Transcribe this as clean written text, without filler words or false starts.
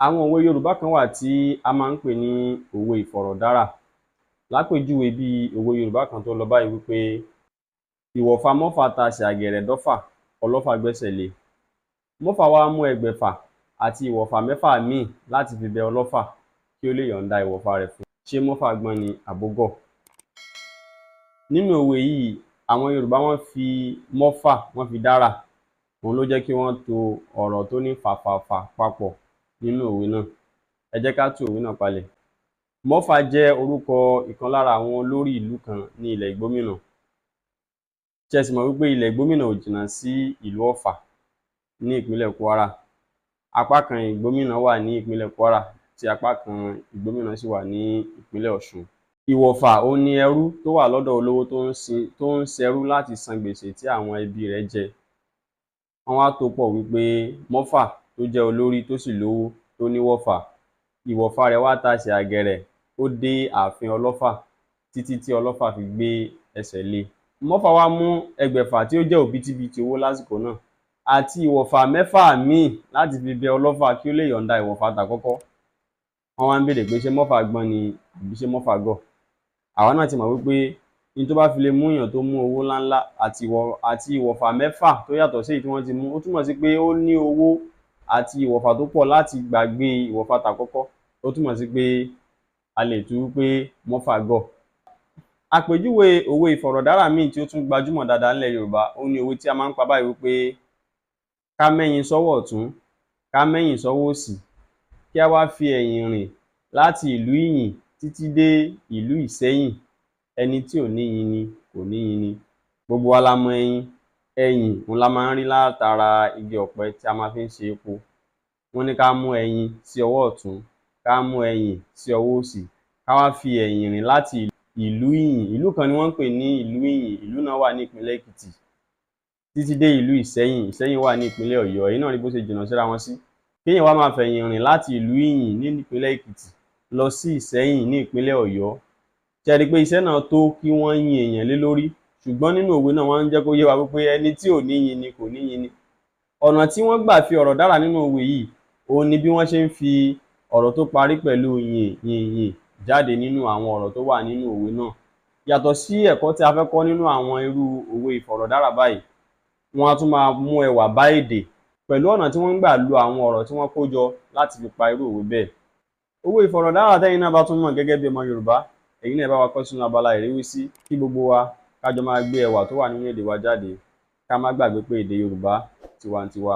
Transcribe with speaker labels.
Speaker 1: Àwọn òwe Yorùbá kan wà tí a máa ń pè ní òwe ìfọ̀rọ̀dárà. Lápèjúwe, bí òwe Yorùbá kan tó lọ báyìí wí pé ìwọ̀fà mọ́fà tasẹ̀ àgẹ̀rẹ̀ dọ́fà, ọlọ́fà gbẹ́sẹ̀ lé e. Mọ́fà wá mú 600 àti ìwọ̀fà 6 míì láti fi bẹ ọlọ́fà kí ó lè yọ̀ǹda ìwọ̀fà rẹ̀ fún un. Ṣé mọ́fà gbọ́n ni àbógọ̀? Nínú òwe yìí, àwọn Yorùbá wọ́n fi mọ́fà, wọ́n fi dárà. Òun ló jẹ́ kí wọ́n to ọ̀rọ̀ tó ní fàfàfà papọ̀ nínú òwe náà. Ẹ jẹ́ ká tú òwe náà palẹ̀. Mọ́fà jẹ́ orúkọ ìkan lára àwọn olórí ìlú kan ní ilẹ̀ Ìgbómìnà. Ṣé ẹ sì mọ̀ wípé ilẹ̀ Ìgbómìnà ò jìnnà sí ìlú Ọ̀fà ní ìpínlẹ̀ Kwara? Apá kan Ìgbómìnà wà ní ìpínlẹ̀ Kwara, tí apá kan Ìgbómìnà sì wà ní ìpínlẹ̀ Ọ̀ṣun. Ìwọ̀fà òun ni ẹrú tó wà lọ́dọ̀ olówó tó ń ṣẹrú láti san gbèsè tí àwọn ẹbí rẹ̀ jẹ. Wọ́n wá tò ó pọ̀ wípé Mọ́fà tó jẹ́ olórí tó sì lówó tó níwọ̀fà, ìwọ̀fà rẹ̀ wá tasẹ̀ àgẹ̀rẹ̀, ó dé ààfin ọlọ́fà títí tí ọlọ́fà fi gbé ẹsẹ̀ lé e. Mọ́fà wá mú 600 tí ó jẹ́ òbítíbitì owó lásìkò náà àti ìwọ̀fà 6 míì láti fi bẹ ọlọ́fà kí ó lè yọ̀ǹda ìwọ̀fà tàkọ́kọ́. Wọ́n wá ń béèrè pé ṣé mọ́fà gbọ́n ni àbí ṣé mọ́fà gọ̀? Àwa náà ti mọ̀ wípé n tó bá fi lè mú èèyàn tó mú owó ńláńlá àti ìwọ̀fà 6 tó yàtọ̀ sí èyí tí wọ́n ti mú, ó túmọ̀ sí pé ó ní owó àti ìwọ̀fà tó pọ̀ láti gbàgbé ìwọ̀fà tàkọ́kọ́. Ó túmọ̀ sí pé a lè tú pé mọ́fà gọ̀. Àpèjúwe òwe ìfọ̀rọ̀dárà míì tí ó tún gbajúmọ̀ dáadáa nílẹ̀ Yorùbá, òun ni òwe tí a máa ń pa báyìí wípé ká mẹ́yin sọ́wọ́ ọ̀tún, ká mẹ́yìn sọ́wọ́ òsì, kí á wá fi ẹ̀yìn rìn láti ìlú Ìyìn títí dé ìlú Ìsẹ́yìn, ẹni tí ò ní yin ni kò ní yin ni. Gbogbo wa la mọ ẹyin. Ẹyìn òun la máa ń rí látara igi ọ̀pẹ tí a máa fi ń ṣe epo. Wọ́n ní ká mú ẹyin sí ọwọ́ ọ̀tún, ká mú ẹyìn sí ọwọ́ òsì, ká wá fi ẹ̀yìn rìn láti ìlú Ìyìn, ìlú kan ni wọ́n ń pè ní ìlú Ìyìn, ìlú náà wà ní ìpínlẹ̀ Èkìtì, títí dé ìlú Ìsẹ́yìn. Ìsẹ́yìn wà ní ìpínlẹ̀ Ọ̀yọ́. Ẹ̀yin náà rí bó ṣe jìnnà síra wọn sí. Kéèyàn wá máa fẹ̀yìn rìn láti ìlú Ìyìn ní ìpínlẹ̀ Èkìtì lọ sí Ìsẹ́yìn ní ìpínlẹ̀ Ọ̀yọ́. Ṣé ẹ rí i pé iṣẹ́ náà tó kí wọ́n yin èèyàn lé lórí? Ṣùgbọ́n nínú òwe náà, wọ́n ń jẹ́ kó yé wa wípé ẹni tí ò ní yin ni kò ní yin ni. Ọ̀nà tí wọ́n gbà fi ọ̀rọ̀ dára nínú òwe yìí, òun ni bí wọ́n ṣe ń fi ọ̀rọ̀ tó parí pẹ̀lú yìn yìn yìn jáde nínú àwọn ọ̀rọ̀ tó wà nínú òwe náà. Yàtọ̀ sí ẹ̀kọ́ tí a fẹ́ kọ́ nínú àwọn irú òwe ìfọ̀rọ̀dára báyìí, wọ́n á tún máa mú ẹwà bá èdè pẹ̀lú ọ̀nà tí wọ́n ń gbà lo àwọn ọ̀rọ̀ tí wọ́n kó jọ láti fi pa irú òwe bẹ́ẹ̀. Òwe ìfọ̀rọ̀dára tẹ́yin náà bá tún mọ̀ gẹ́gẹ́ bí ọmọ Yorùbá, ẹ̀yin náà ẹ bá wa kọ sínú abala ìrísí kí gbogbo wa ká jọ máa gbé ẹwà tó wà nínú èdè wa jáde. Ká má gbàgbé pé èdè Yorùbá tiwantiwa.